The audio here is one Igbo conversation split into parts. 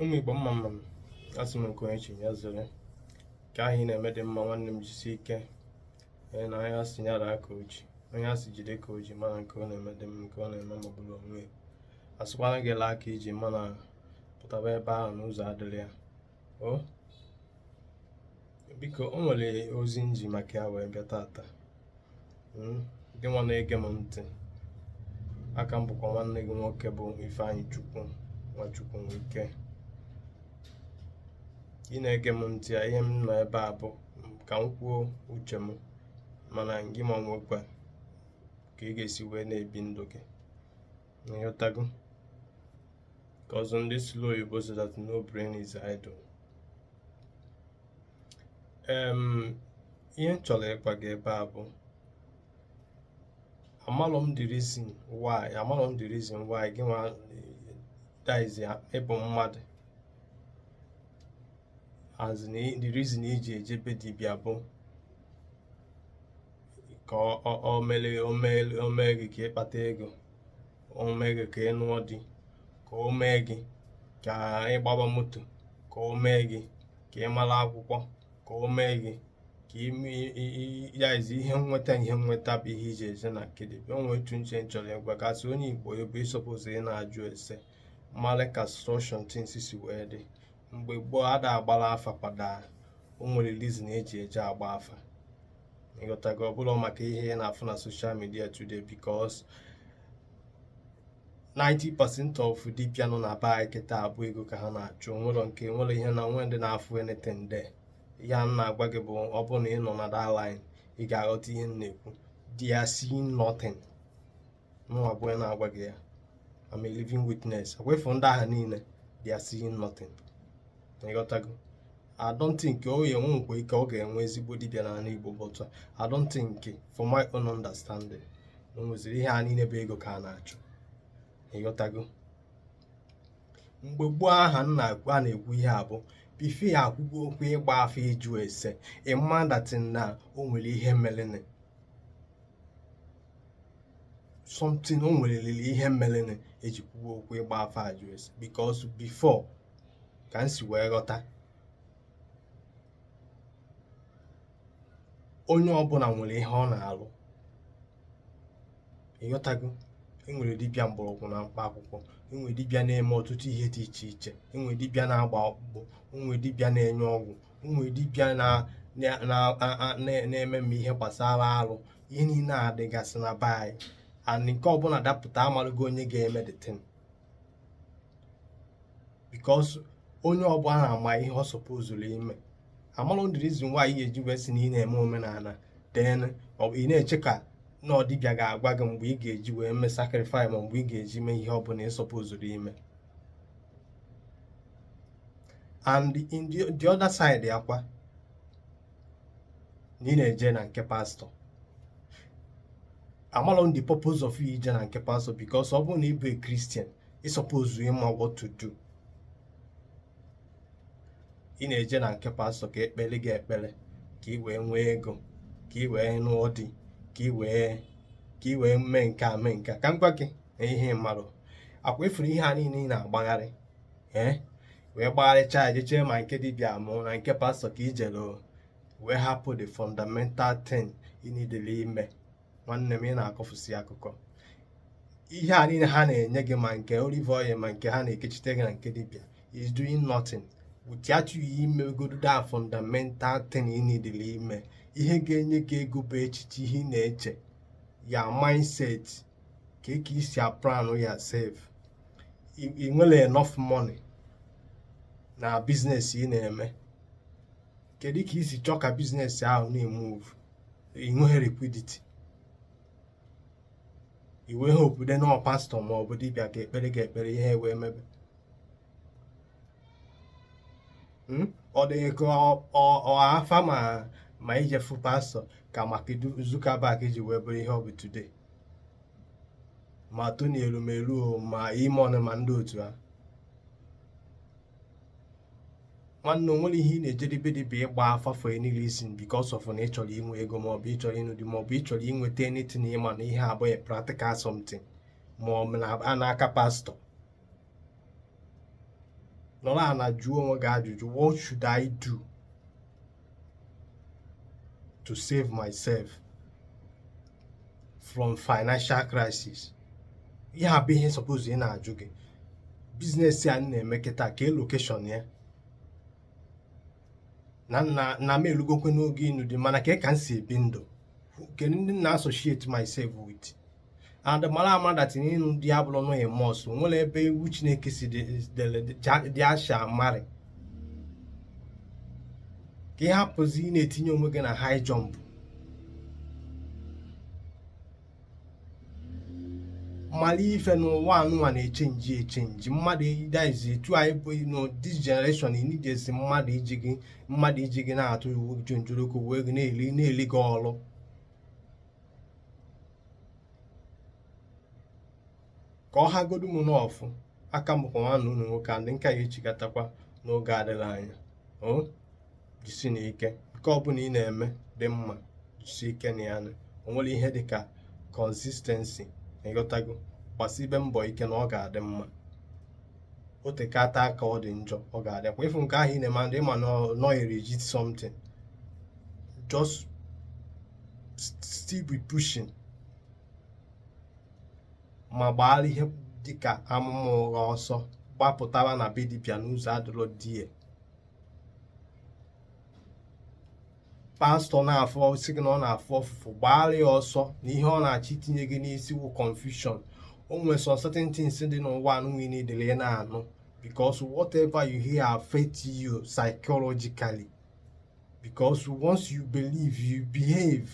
Ụmụ Igbo, mma mma nụ. Asị m nke onye chi ya zere. Nke ahụ ị na-eme dị mma, nwanne m, jisie ike. Onye na onye asị ya raa ka o ji, onye asị jide ka o ji, mana nke ọ na-eme dị mma, nke ọ na-eme magburu onwe ya. Asịkwana gị laa ka iji, mana pụtaba ebe ahụ n'ụzọ adịrị ya. O biko, o nwere ozi m ji maka ya wee bịa tata. Gị nwa na-ege m ntị, aka m bụkwa nwanne gị nwoke bụ Ifeanyịchukwu Nwachukwu Nwike. Ị na-ege m ntị a, ihe m nọ ebe a bụ ka m kwuo uche m, mana gị ma nwekwa ka ị ga-esi wee na-ebi ndụ gị. Ịghọtago? Ka ọzọ ndị sụlụ oyibo so that no brain is idle. Ihe m chọrọ ịgwa gị ebe a bụ amalọ m the reason why, amalọ m the reason why gị nwa, that is, ịbụ mmadụ, as in the reason iji eje be dibịa bụ ka ọ mere o mee gị ka ịkpata ego, o mee gị ka ị nụọ di, ka o mee gị ka ị gbaba moto, ka o mee gị ka ị mara akwụkwọ, ka o mee gị ka ya izi ihe nweta, ihe nweta bụ ihe iji eje na nke dibịa. O nwere otu nche m chọrọ ịgwa gị. Asị onye Igbo ebe ị suppose ị na-ajụ ese mara ka structure things si wee dị. Mgbe gboo, ada agbara afa kwada. O nwere reason eji eje agba afa, ịghọtago? Ọ bụrụ maka ihe ị na-afụ na social media today, because 90% of dibịa nọ na be anyị kịta abụ ego ka ha na-achụ. Nwere nke nwere ihe na nwe ndị na-afụ anything there. Ihe a m na-agwa gị bụ, ọ bụrụ na ị nọ na that line, ị ga-aghọta ihe m na-ekwu. They are seeing nothing. Mụnwa bụ onye na-agwa gị ya. I'm a living witness. Akwefu ndị agha niile, they are seeing nothing, ịghọtago? I don't think o ya enwe ike ọ ga-enwe ezigbo dibịa n'ala Igbo, but I don't think, for my own understanding, na o nweziri ihe a niile bụ ego ka a na-achụ, ịghọtago? Mgbe gboo aha nna a na-ekwu ihe a bụ before ya akwụkwọ okwu ịgba afa, ịjụ ese, ịma that na o nwere ihe merenụ, something, o nwerelili ihe merenụ eji kwuo okwu ịgba afa, ajụ ese. Because before, ka m si wee ghọta, onye ọbụla nwere ihe ọ na-alụ, ịghọtago? Enwere dibịa mgbọrọgwụ na mkpa akwụkwọ, enwere dibịa na-eme ọtụtụ ihe dị iche iche, enwere dibịa na-agba ọkpụkpụ, enwere dibịa na-enye ọgwụ, enwere dibịa na-eme m ihe gbasara alụ. Ihe niile a dịgasị na be anyị, and nke ọbụla dapụta, amarụgo onye ga-eme the thing, because onye ọbụla na-ama ihe ọ supposed ime. Amalụ the reason why ị ga-eji wee sị na ị na-eme omenala, then ọ bụ ị na-eche ka na ọ dibịa ga-agwa gị mgbe ị ga-eji wee mee sacrifice, ma mgbe ị ga-eji mee ihe ọbụla ị supposed ime. And in the other side ya kwa, na ị na-eje na nke pastọ, amalụ the purpose of ije na nke pastọ, because ọ bụrụ na ị bụ a Christian, ị suppose ịma what to do. Ị na-eje na nke pastọ ka ekpere gị ekpere ka ị wee nwee ego, ka ị wee nụọ di, ka ị wee mee nke a, mee nke a. Ka m gwa gị na ihe mmadụ akwa efuru ihe a niile ị na-agbagharị, ee, wee gbagharịchaa ya, jechee ma nke dibịa mụ na nke pastọ ka ijere wee hapụ the fundamental thing ị nidere ime. Nwanne m, ị na-akọfusi akụkọ. Ihe a niile ha na-enye gị, ma nke olive oil, ma nke ha na-ekechite gị na nke dibịa, is doing nothing without you imegodo that fundamental thing ị nidere ime. Ihe ga-enye gị ego bụ echiche, ihe ị na-eche, ya mindset, ka isi aplan yourself. Ị nwere enough money na business ị na-eme, kedu ka isi chọọ ka business ahụ na-emove? Ị nweghị liquidity, i wee hope de na pastọ ma ọ bụ dibịa ka ekpere gị ekpere, ihe wee mebe. Ọ dị ka ọ afa ma ije fụ pastọ ka Mark Zuckerberg ji wee bụrụ ihe ọ bụ today, ma Tony Elumelu, ma Imon, ma ndị otu ha. Nwanne, o nwere ihe ị na-ejedebe dibịa ịgba afa for any reason because of na ị chọrọ inwe ego, ma ọ bụ ị chọrọ ịnụ di, ma ọ bụ ị chọrọ inweta anything, ịma na ihe abụghị practical something, ma ọ bụ na n'aka pastọ. Nọrọ ana jụọ onwe gị ajụjụ, what should I do to save myself from financial crisis? Ihe a bụ ihe suppose ị na-ajụ gị. Business a m na-eme kịta, ka location ya na na na m elugokwe n'oge ịnụ di, mana ka m si ebi ndụ, kedu ndị m na-associate myself with? And mara ama that ịnụ di abụrụ no a must. Nwere ebe iwu Chineke si dị asha marry. Ka ị hapụzi ị na-etinye onwe gị na high jump. Mara ife n'ụwa anụnwa na-echange echange. Mmadụ that is etu anyị bụ no this generation inidesi mmadụ iji gị na-atụ iwu jonjoroko wee gị na-eli na-eli gị ọrụ. Ka ọ hagodu m n'ọfụ aka m bụkwa nwanne unu nwoke and nke a echigatakwa n'oge adịla anya. O jisi n'ike nke ọbụla ị na-eme dị mma, jisi ike na ya. O nwere ihe dịka consistency, ịghọtago? Gbasibe mbọ ike na ọ ga-adị mma. O tekata aka ọ dị njọ, ọ ga-adịkwa. Ịfụ nke ahụ ị na-eme ndị ịma nọ a legit something, just still be pushing, ma gbaara ihe dịka amụma ụgha ọsọ. Gbapụtara na be dibịa n'ụzọ adịrọ die. Pastọ na-afụ sị gị na ọ na-afụ ọfụfụ, gbaara ya ọsọ na ihe ọ na-achọ itinye gị n'isi wụ confusion. O nwere some certain things dị n'ụwa anụ ị na-edere na-anụ, because whatever you hear affect you psychologically, because once you believe, you behave.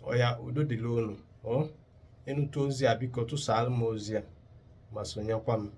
Oya, udo dịrị unu. Ọ ịnụta ozi a, biko tụsara m ozi a ma sonyekwa m.